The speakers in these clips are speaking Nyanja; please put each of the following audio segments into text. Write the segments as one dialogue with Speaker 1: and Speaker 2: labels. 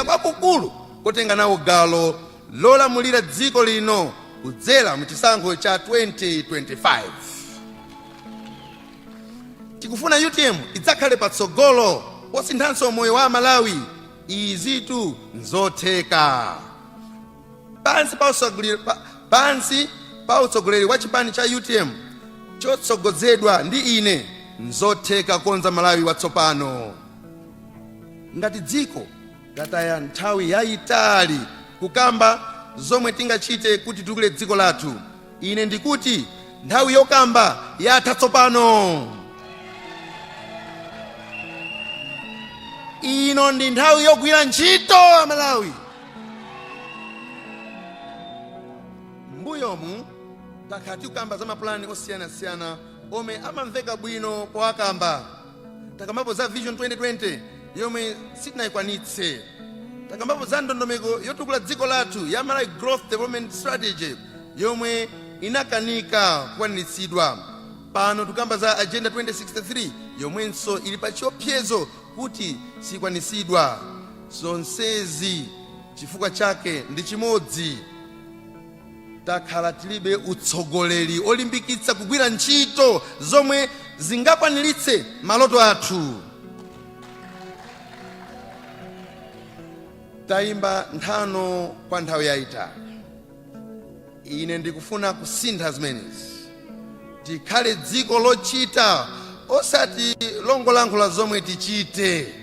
Speaker 1: kuthekera kwakukulu kotenga nawo gawo lolamulira dziko lino kudzera mu chisankho cha 2025. Tikufuna UTM idzakhale patsogolo posinthanso moyo wa Amalawi. Izitu nzotheka. Pansi pa utsogoleri wa chipani cha UTM chotsogozedwa ndi ine, nzotheka kukonza Malawi watsopano. Ngati dziko tataya nthawi yayitali kukamba zomwe tingachite kuti titukule dziko lathu, ine ndikuti nthawi yokamba yatha tsopano. Ino ndi nthawi yogwira ntchito, Amalawi. Mbuyomu takhala tikukamba za mapulani osiyanasiyana omwe amamveka bwino powakamba. Takambapo za Vision 2020 yomwe sitinayikwanitse. Takambapo za ndondomeko yotukula dziko lathu ya Malawi Growth Development Strategy yomwe inakanika kukwaniritsidwa. Pano tikukamba za Agenda 2063 yomwenso ili pa chiopsezo kuti sikwaniritsidwa. Zonsezi chifukwa chake ndi chimodzi: takhala tilibe utsogoleri olimbikitsa kugwira ntchito zomwe zingakwaniritse maloto athu. Tayimba nthano kwa nthawi yayitali. Ine ndikufuna kusintha zimenezi. Tikhale dziko lochita, osati longolankhula zomwe tichite.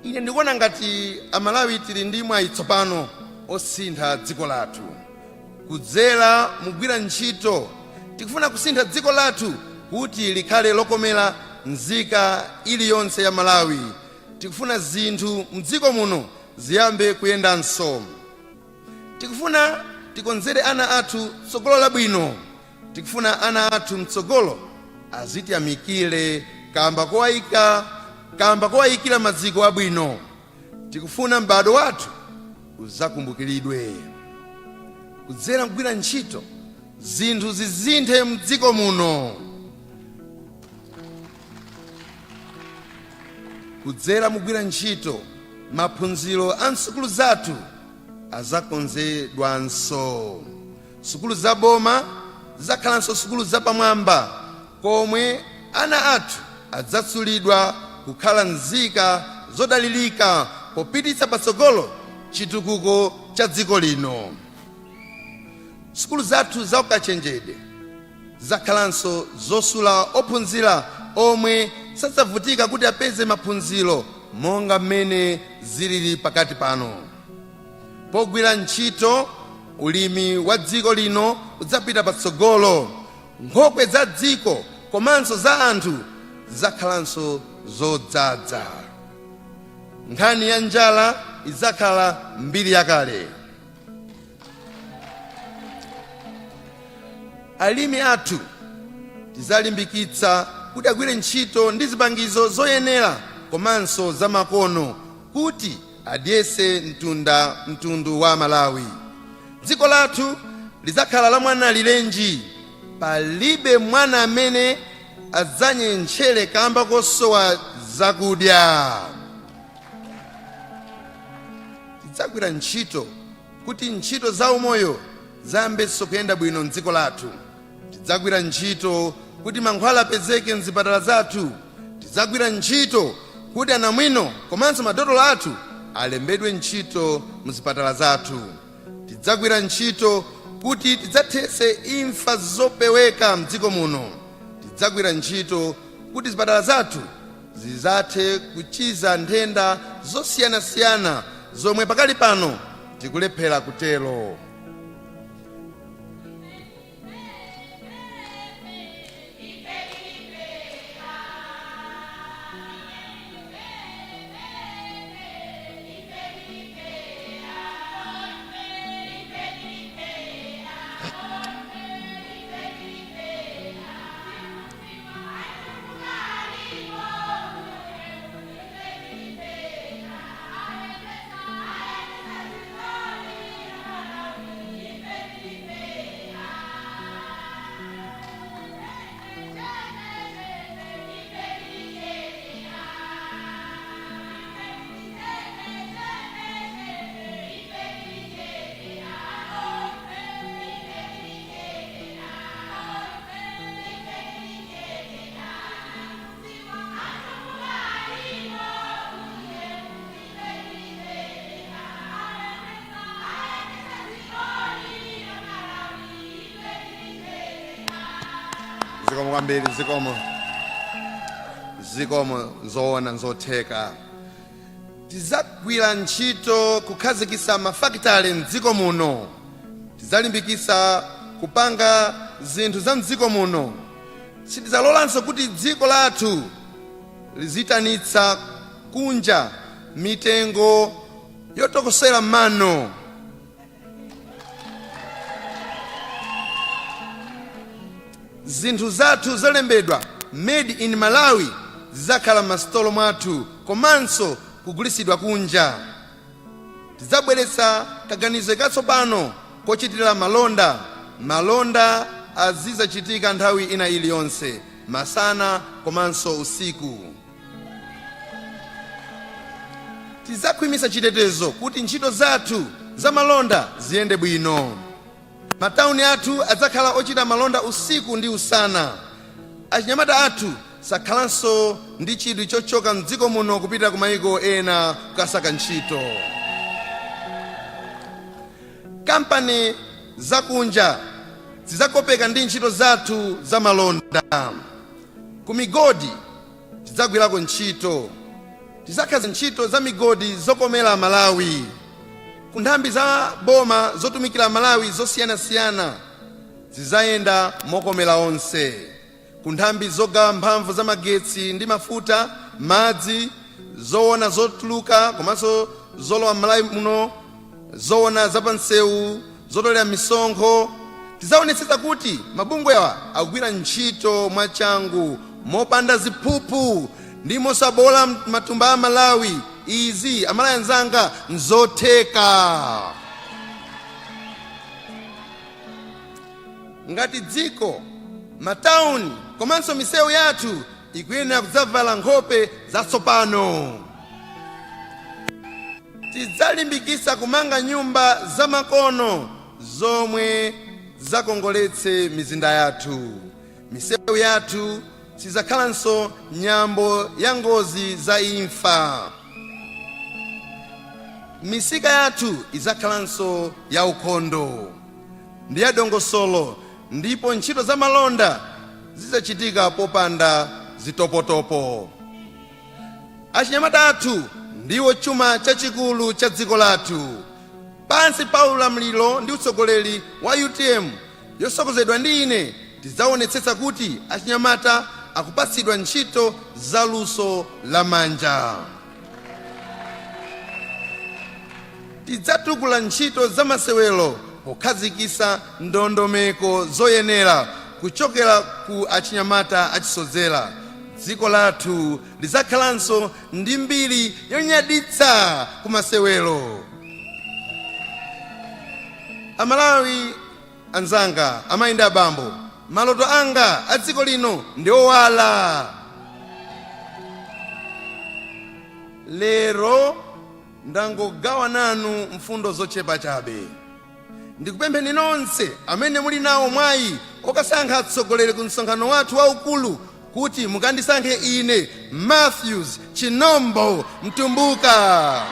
Speaker 1: Ine ndikuona ngati Amalawi tili ndi mwayi tsopano osintha dziko lathu kudzera mugwira ntchito. Tikufuna kusintha dziko lathu kuti likhale lokomera nzika iliyonse ya Malawi. Tikufuna zinthu mdziko muno ziyambe kuyendanso. Tikufuna tikonzere ana athu tsogolo labwino. Tikufuna ana athu mtsogolo azitiyamikire kamba kowayikira maziko abwino. Tikufuna m'bado wathu uzakumbukiridwe. Kudzera kugwira ntchito, zinthu zisinthe mdziko muno. Kudzera mugwira ntchito, maphunziro a msukulu zathu azakonzedwanso. Sukulu za boma zidzakhalanso sukulu zapamwamba komwe ana athu adzatsulidwa kukhala nzika zodalirika popititsa patsogolo chitukuko cha dziko lino. Sukulu zathu za ukachenjede zidzakhalanso zosula ophunzira omwe sadzavutika kuti apeze maphunziro monga mmene zilili pakati pano. Pogwira ntchito, ulimi wa dziko lino udzapita patsogolo. Nkhokwe za dziko komanso za anthu zidzakhalanso zodzaza. Nkhani ya njala idzakhala mbiri yakale. Alimi athu tidzalimbikitsa kuti agwire ntchito ndi zipangizo zoyenera komanso zamakono kuti adyetse mtundu wa Malawi. Dziko lathu lidzakhala la mwanalirenji. Palibe mwana amene adzanyentchere kamba kosowa zakudya. Tidzagwira ntchito kuti ntchito za umoyo ziyambenso kuyenda bwino mdziko lathu. Tidzagwira ntchito kuti mankhwala apezeke mzipatala zathu. Tidzagwira ntchito kuti anamwino komanso madotolo athu alembedwe ntchito mzipatala zathu. Tidzagwira ntchito kuti tidzathetse imfa zopeweka mdziko muno. Tidzagwira ntchito kuti zipatala zathu zizathe kuchiza nthenda zosiyanasiyana zomwe pakali pano tikulephera kutero. Zikomo kwambiri, zikomo, zikomo. Zoona, nzotheka. Tidzagwira ntchito kukhazikitsa mafakitale mdziko muno. Tidzalimbikitsa kupanga zinthu za mdziko muno. Sitidzalolanso kuti dziko lathu lizitanitsa kunja mitengo yotokosera mano. Zinthu zathu zolembedwa "Made in Malawi" zidzakhala m'masitolo mwathu komanso kugulitsidwa kunja. Tidzabweretsa kaganizo katsopano kochitira malonda. Malonda azidzachitika nthawi ina iliyonse, masana komanso usiku. Tidzakhwimitsa chitetezo kuti ntchito zathu za malonda ziyende bwino. Matawuni athu adzakhala ochita malonda usiku ndi usana. Achinyamata athu sakhalanso ndi chidwi chochoka mdziko muno kupita ku mayiko ena kukasaka ntchito. Kampani zakunja zidzakopeka ndi ntchito zathu za malonda. Ku migodi tidzagwirako ntchito. Tidzakhazikitsa ntchito za migodi zokomera Malawi. Ku nthambi za boma zotumikira Malawi zosiyanasiyana zidzayenda mokomera onse. Ku nthambi zogawa mphamvu za magetsi ndi mafuta, madzi, zoona zotuluka komanso zolowa m'Malawi muno, zoona zapamsewu, zotolera misonkho, tidzaonetsetsa kuti mabungwe awa akugwira ntchito mwachangu, mopanda ziphuphu ndi mosabola matumba a Malawi. Izi, Amalawi anzanga, nzotheka. Ngati dziko, matawuni komanso misewu yathu ikuyenera kudzavala nkhope zatsopano. Tidzalimbikitsa kumanga nyumba zamakono zomwe zikongoletse mizinda yathu. Misewu yathu sidzakhalanso nyambo ya ngozi za imfa. Misika yathu idzakhalanso yaukhondo ndi yadongosolo, ndipo ntchito za malonda zidzachitika popanda zitopotopo. Achinyamata athu ndiwo chuma chachikulu cha dziko lathu. Pansi pa ulamuliro ndi utsogoleri wa UTM yotsogozedwa ndi ine, tidzaonetsetsa kuti achinyamata akupatsidwa ntchito zaluso lamanja. Tidzatukula ntchito zamasewero pokhazikitsa ndondomeko zoyenera kuchokera ku achinyamata achisodzera. Dziko lathu lidzakhalanso ndi mbiri yonyaditsa ku masewero. Amalawi anzanga, amayi ndi abambo, maloto anga a dziko lino ndi owala. Lero ndangogawa nanu mfundo zochepa chabe. Ndikupempheni nonse amene muli nawo mwayi okasankha atsogoleri ku msonkhano wathu waukulu kuti mukandisankhe ine, Matthews Chinombo Mtumbuka.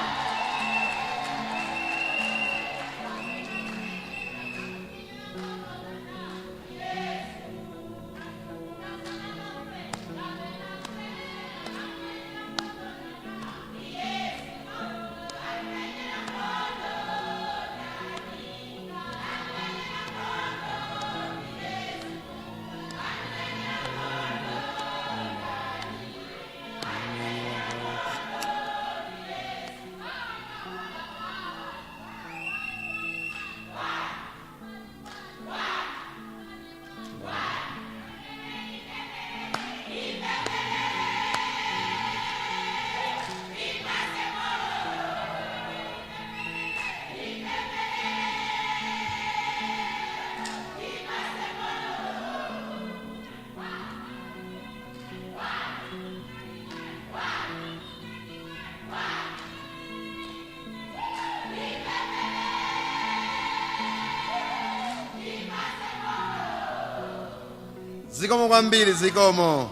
Speaker 1: Zikomo kwambiri, zikomo.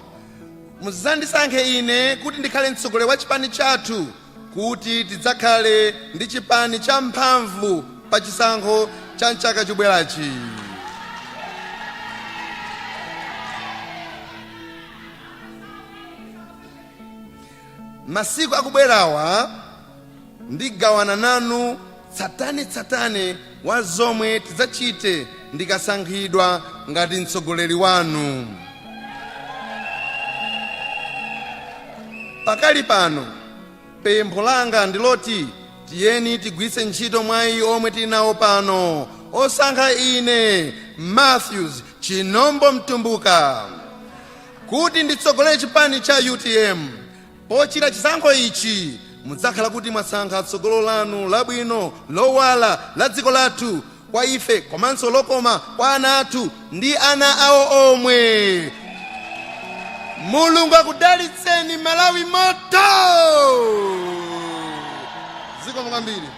Speaker 1: Mudzandisankhe ine kuti ndikhale mtsogoleri wa chipani chathu kuti tidzakhale ndi chipani cha mphamvu pa chisankho cha mchaka chobwerachi. Masiku akubwerawa ndigawana nanu tsatanetsatane wa zomwe tidzachite ndikasankhidwa ngati mtsogoleri wanu. Pakali pano pempho langa ndiloti tiyeni tigwiritse ntchito mwayi omwe tili nawo pano osankha ine Matthews Chinombo Mtumbuka kuti nditsogolere chipani cha UTM. Pochita chisankho ichi mudzakhala kuti mwasankha tsogolo lanu labwino, lowala la dziko lathu kwa ife komanso lokoma kwa ana athu ndi ana awo omwe. Mulungu akudalitseni. Malawi moto! Zikomo kwambiri.